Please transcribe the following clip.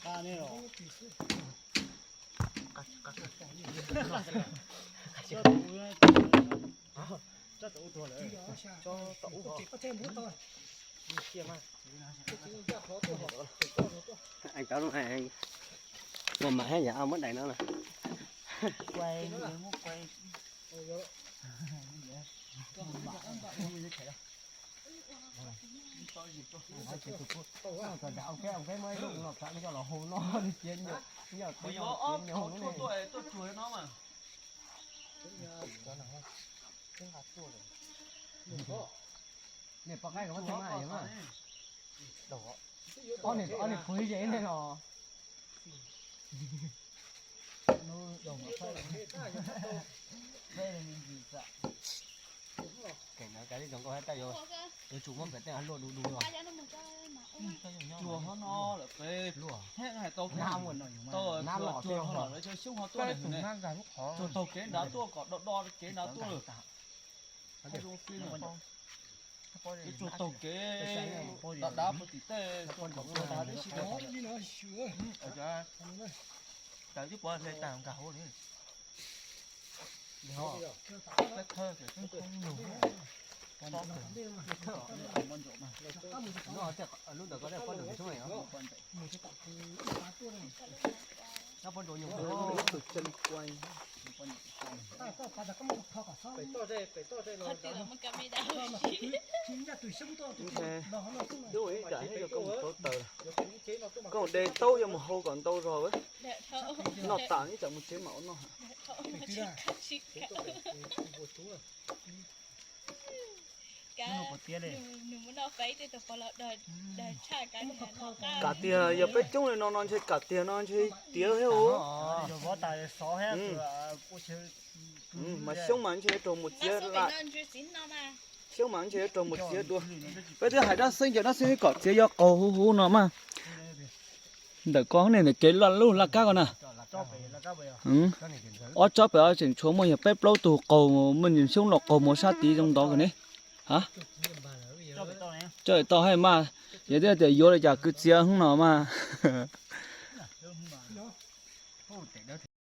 Mas mas hab yam muab daim no na. Ua keb ua keb muab ib lub no plam coj los hu no, cia nyuam, nyuam tuaj hu no. Nej poj qaib ko muab txheeb mas yog mas. Ob niag, ob niag phuv ib ze nej los. Keem no kav liam zoo nkauj hab tab yuav, yuav tsum muab pem tej luaj du du os. Cuag hov no lawm pem, heev hais tau, tau cuag hov no lawm, xyoob hov tuaj, cuag taug kev nrad tuaj kom do do kev nrad tuaj lawm. Yuav tsuag taug kev dav dav puag tim tej, tsuag taug kev dav tib si. Tawm tib puas hle tag nkag hauv li. Lub ntawd ko pob ntseg. Pob ntseg nyuj. Lub ib nram thiab yog koj mus tau taws, koj mus de taub yuav mus hau kom ntau zog, noj tas ib tsam mus tsev mam ua noj. Kam tiag yog peb coob li no no ntshe kam tiag no ntshe tiav thiab hu. Mas xyoob mas ntshe yuav raug mus txiav lam, xyoob mas ntshe yuav raug mus txiav dua. Peb twb hais dab xeeb ces dab xeeb kom txiav yuav qaug huv huv no mas. Ntawm ko ne ntawm kev laj lub laj kab ko na. Ob tsob pem tseem tshuav muaj yog peb plaub tug qaug, muaj xyoob los qaug mus sab tid zoo ntov ko ne. Tsob pem toj hais mas, yog tias yuav li cas kwv txiav hoob no mas.